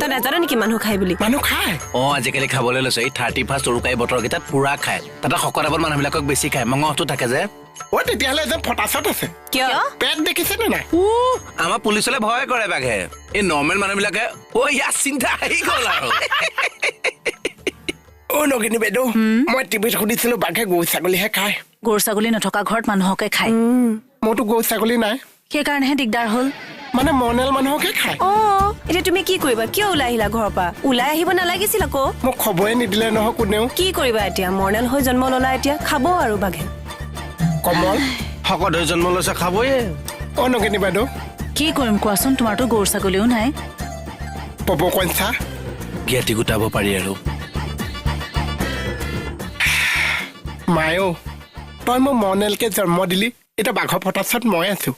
তই নাজান নেকি মানুহ খাই বুলি? মানুহ খায়। অ, আজিকালি খাবলৈ লৈছে। এই 31 উৰুকাই বতৰকেইটাত পুৰা খায়। তাতে শকত আৱত মানুহবিলাকক বেছি খায়, মঙহটো থাকে যে। অ, তেতিয়াহ'লে এজন ফটাচত আছে। কিয়? পেট দেখিছে নে নাই? আমাৰ পুলিচলে ভয় কৰে বাঘে। এই নৰ্মেল মানুহবিলাকে অ ইয়াৰ চিন্তা আহি গ'ল আৰু। অ নগিনী বাইদেউ, মই টিভিত শুনিছিলো বাঘে গৰু ছাগলীহে খায়। গৰু ছাগলী নথকা ঘৰত মানুহকে খায়। মোৰতো গৰু ছাগলী নাই, সেইকাৰণেহে দিগদাৰ হ'ল। মানে মনেল মানুহকে খায়। অ, এতিয়া তুমি কি কৰিবা? কিয় ওলাই আহিলা ঘৰৰ পৰা? ওলাই আহিব নালাগিছিল আকৌ। মোক খবৰে নিদিলে নহয় কোনেও। কি কৰিবা এতিয়া? মৰ্ণেল হৈ জন্ম ললা, এতিয়া খাব আৰু বাঘে। কমল শকত হৈ জন্ম লৈছে, খাবয়ে। অ নগিনী বাইদেউ, কি কৰিম কোৱাচোন? তোমাৰতো গৰু ছাগলীও নাই। পব কঞ্চা জ্ঞাতি গোটাব পাৰি আৰু। মায়ো, তই মোক মনেলকে জন্ম দিলি, এতিয়া বাঘৰ ফটাচত মই আছো।